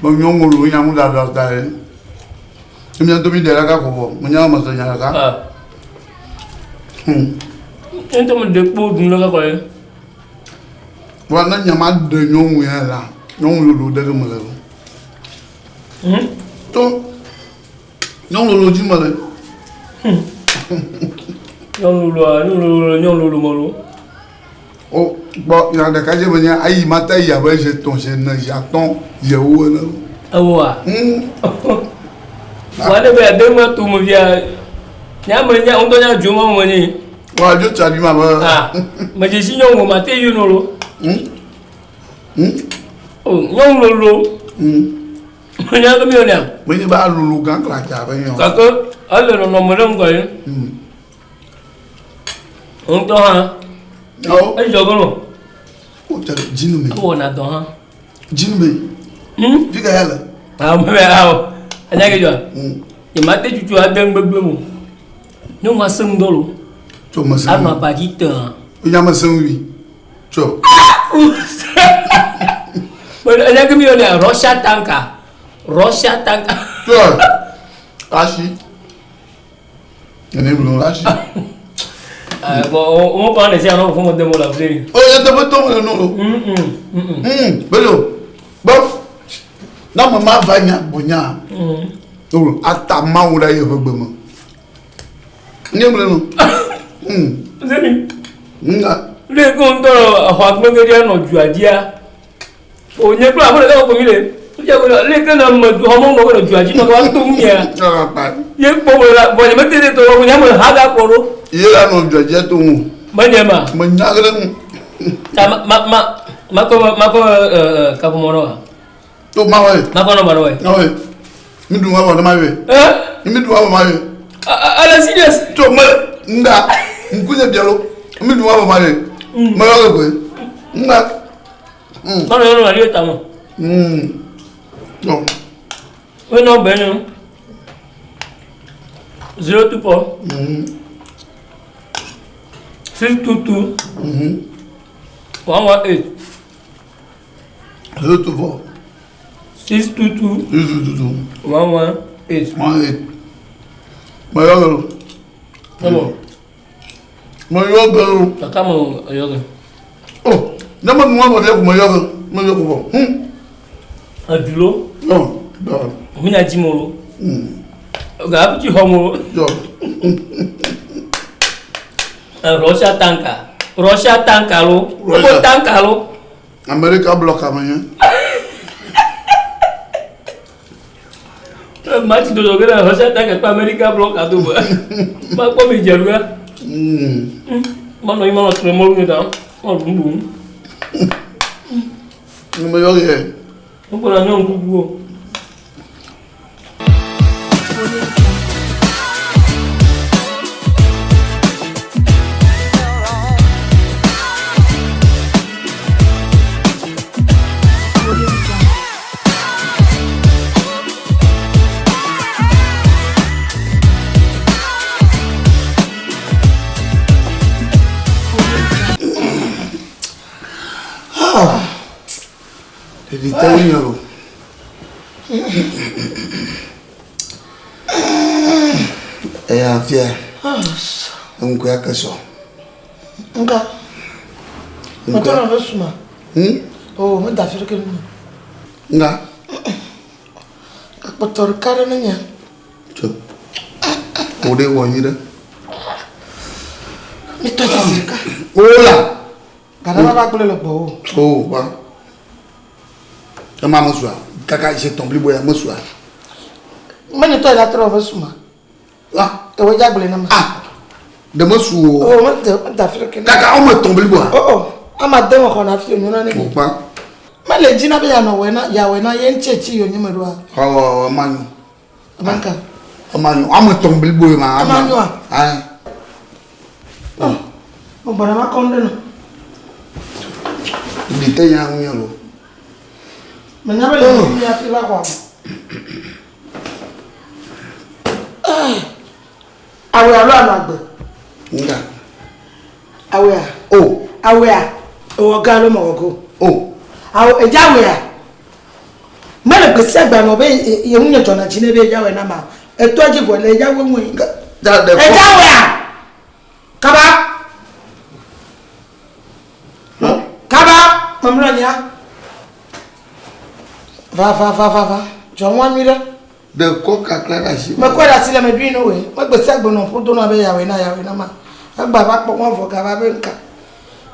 Be nyɔnu lo nya ŋu ɖaɖa ta ye. Ne mía ŋutɔ mi ɖe ɖeka ko vɔ, menya me se nya ɖeka. Ah. Nye ŋutɔ me ɖe kpo ɖum ɖeka kɔ ye. Vɔa ne nya ma ɖe nyɔnu ya la, nyɔnu lolo ɖe ge mele o. To nyɔnu lolo dzi mele. Nyɔnu loloa, nyɔnu lolo, nyɔnu lolo me lo. O gbɔ nya ɖeka dze menye ayi mate yi abe zi etɔ̃, zi ene, zi atɔ̃, zi ewo ene. Ewoa? Vɔa ne be yeade ŋua to me fia, nya me nya ŋutɔ nya dzo ma me nyi. Wa dzo tsa ɖi ma be. Ah, me dze si nyɔnu ma te yi no lo. O nyɔnu lolo. Nya ke mi yɔ nea. Menye be alolo gã klatsa be nyɔ. Gake ele nɔnɔme ɖe ŋgɔ ye. Ŋutɔ hã. Awo. Edzɔ ge no. O tsa dzinu me. Ewɔna dɔ hã. Dzinu me. Fi ka ya le? Awo me awo. Enya ke dzɔa. Nye ma te tutu ade ŋgbegble mo. Nyɔnua sẽ ŋu dɔ lo. Tso me sẽ. Anɔ aba dzi tẽa. Enya me sẽ ŋui. Tso. Enya ke mi yɔ nea Russia tanka. Russia tanka. Tso. Asi. Nene blo la si. Bon, wo kɔ ne sia no fo mo de mo la fle. O ye te to mo no lo. Belo. Bo. Na mo ma va nya bo nya. O ata ma wo ɖe ye ƒe gbe me. Nye blo no. Zeni. Nga. Le ko ŋutɔ exɔ agbe ge ɖe nɔ dua dzia. O nye kple aƒe ɖeka ko mi le. Le ke na me xɔ mɔ nɔ ke dua dzi nɔ ke wa to ŋu Ye kpɔ wo la bɔ nye me tete to wo nya me ha ga kpɔ ɖo. Ye la nɔ dua dzi to ŋu. Menye ma. Me nya ge ɖe ŋu. Ta ma ma ma ma kɔ ma kɔ kaƒomɔ nɔ wa. To ma wɔe. Ma kɔ nɔba nɔ wɔe. Na wɔe. Mi du wa vɔ ne ma yɔe. Eh? Mi du wa vɔ ma yɔe. Ale serious. To me nga ŋku nye bia lo. Mi du wa vɔ ma yɔe. Me yɔ ge koe. Nga. Ma nɔ yɔ nɔ ali ta mo. No. We nɔ be nyo. 024. 622. 118. 024. 622. 622. 118. 18. Me yɔ ge lo. Ebo. Me yɔ ge lo. Kaka me yɔ ge. Oh, ne me nua vɔ ɖe ko me yɔ ge. Me yɔ ko vɔ. Edulo. No. Do. Mi nya dzi mo lo. Ga fi xɔ mo. Do. Russia tanka. Russia tanka lo. Russia. Russia tanka lo. America block ame nye. Mati dodo ge ɖe Russia tanka kple America block ado me. Ma kpɔ mi dze ɖua. Ma nɔ anyi ma nɔ tre mɔlu ne ta. Ma ɖu nuɖu. Me yɔ ge. Wokpɔ na nyɔnu kuku o. Ɖeɖi te ŋunye o. Eya fia eŋkɔe ake sɔ. Ŋka. Metɔ nɔ be suma. Oh, meda fi ɖeke nu. Ŋka. Akpɔtɔ ɖeka ɖe nenye. Tso. Wò ɖe wɔ nyui ɖe. Mitɔ dzesi ɖeka. Wola. Gana va va gblẽ le gbɔwò. O wa. Ema mesua. Kaka zi etɔ̃ blibo ya mesua. Menye tɔ yi la trɔ be suma. Ah. Ewo dza gblẽ na ma. Ah. Ɖe mesu o. O mede meda fi ɖeke. Kaka wɔme etɔ̃ bliboa. O o. Ama de me xɔna fi onyo na ne. O kpa. Mele dzi na be yanɔ wɔe na yawɔe na ye ŋuti etsi yonye me ɖoa. Ɔ ema nyo. Ema ka. Ema nyo. Ame etɔ̃ bliboe ma. Ema nyoa. Ayi. Oh. Mo gbɔna ma kɔm ɖe nɔ. Ɖi te nya ŋu nye lo. Menya be le mi afi va xɔa me. Awɔe alo anɔ agbe. Nga. Awɔea. O. Awɔea. Ewɔ gã alo mewɔ go. O. Awɔ edze awɔea. Mele gbe sia gbe anɔ be ye ŋu nye dzɔna dzi nɛ be yedza wɔe na ma. Etɔa dzi vɔ le yedza wɔe ŋue. Edza wɔea? Kaba. Kaba. Memlɔ anyia. Va va va va va. Dzɔ ŋua nyui ɖe. Ɖe kɔ kakla ɖe asi. Mekɔe ɖe asi le meɖui no wòe. Megbe sia gbe nɔ ƒo do na be yawɔe na yawɔe na ma. Egba va kpɔ ŋua vɔ gava be ŋka.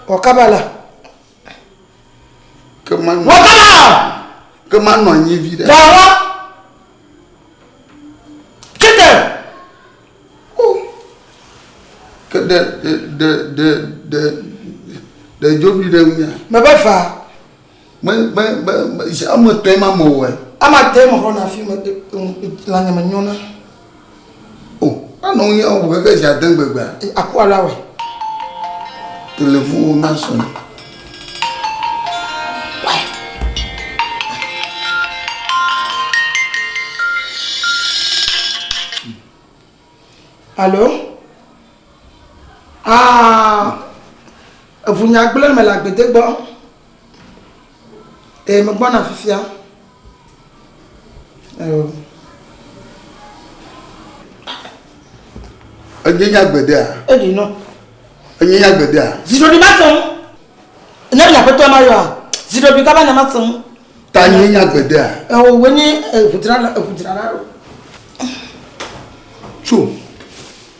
Wɔ kaba la. Ke manɔ. Wɔ kaba. Ke manɔ anyi vi ɖe. Wɔ wɔ. Tete. O. Ke ɖe ɖe ɖe ɖe ɖe ɖe dzo bi ɖe ŋunya. Mebe fa. Me me me me ame tɔe ma me wɔe. Ama de me xɔna fi me lãnye me nyona. O, anɔ ŋu ya wò keke zi ade gbegbea. Aku alo awɔe. Telefon na sɔn. Alo? Ah, eʋunya gblẽ me le agbede gbɔ. Ee, megbɔna fifia. Eo. Enye nya gbedea? Eɖi nɔ. Enye nya gbedea? Ziɖoɖi ma sẽŋu. Ne nye aƒetɔ ma yɔa, ziɖoɖi kaba nya ma sẽŋu. Ta nye nya gbedea? Eo, wòe nye eʋudzrala, eʋudzrala ɖo. Tso.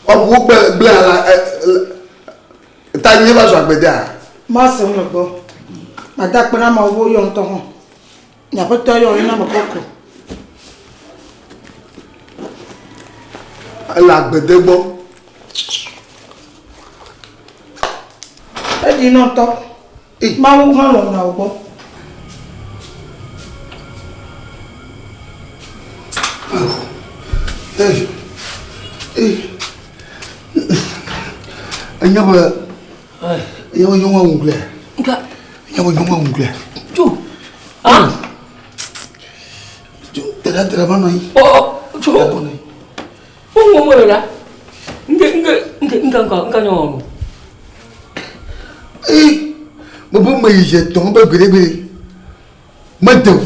Ɔʋuwo gble gble ala ɛ ta nye va zu agbedea? Ma sẽŋu le gbɔ. Mada akpe na Mawu be woyɔ ŋutɔ hã. Nye aƒetɔ yɔ yina me kɔkɔ. Ele agbede gbɔ. Eɖi nɔ ŋutɔ. Mawu hã lɔ̃na wò gbɔ. Enye be enye be nyɔnua ŋu gblẽ. Enye be nyɔnua ŋu gblẽ. Tso. Ah. Tso tera tera va nɔ anyi. Ɔ tso. Wo ŋu mo le la. Nke nke nke nke nke nke nyɔnua ŋu. Ee, me be me yi dze tɔn be gbeɖegbeɖe. Mede o.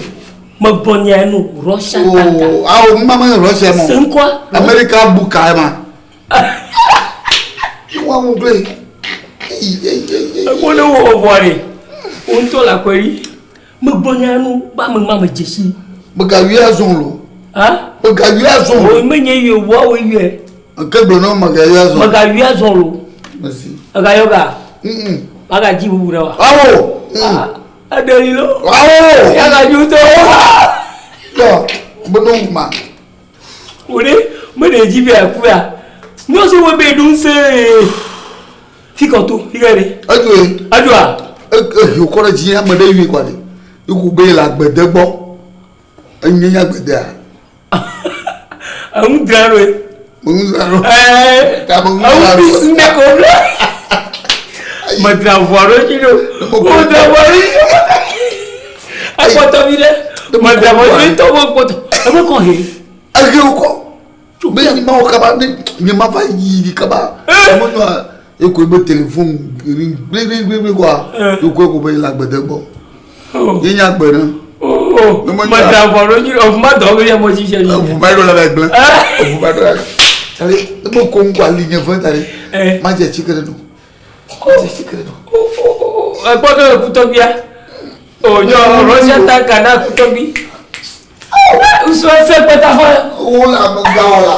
Megbɔ nya nu Russia tanka. Oo, awo numa me Russia mɔ. Senkwa. America bu ka ma. Wa ŋu gble. Eko ne wo vɔ ɖe. Wo ŋutɔ le akɔe ɖi. Megbɔ nya nu ba me ma me dzesi. Mega yɔe azɔ lo. Ha? Mega yɔe azɔ lo. O menye yɔe wa wo yɔe. Ke gblɔ na mega yɔe azɔ. Mega yɔe azɔ lo. Merci. Ega yɔ ga. Mm. Maga dzi bubu ɖe wa. Awo. Eɖe li lo. Awo. Yaga dzi ŋutɔ. Yɔ, bono ma. Wo ɖe, me ɖe dzi be aku ya. Nyɔsu wo be ɖu ŋusẽ. Fi kɔ to, fi ka ɖe. Edzoe. Edzoa. Ehi wokɔ ɖe dzi ame ɖe yui kɔ ɖe. Iku be le agbede gbɔ. Enye nye agbedea. Enu dzra ɖoe. Enu dzra ɖo. Ɛɛ. Ta me nu dzra ɖo. Enu fi ne ko bla. Me dzra ʋua ɖo dzi ɖo. Me dzra ʋua ɖo dzi ɖo. Ekpɔtɔ vi ɖe. Me dzra ʋua ɖo dzi tɔ me kpɔtɔ. Eme kɔ he. Ehe wokɔ. Be nye ma wɔ kaba ne nye ma va yi kaba. Eme nyɔa eko be telefon gblegbegblegbe kɔa. Eko eko be le agbede gbɔ. Ye nye agbe ne. Me dzra ʋua ɖo dzi ɖo. Eʋu ma dɔ be ya mɔ dzi dzi. Eʋu ma ɖo la va gblẽ. Eʋu ma ɖo la. Tari ebe ko ŋku ali nye ve tari. Ma dze tsi ke ɖe no. Ma dze tsi ke ɖe no. Ekpɔ ke kutɔgbia. O nyɔ Russia tanka na kutɔgbi. Usua se kpeta xɔ. Wo le ame gã wɔ la.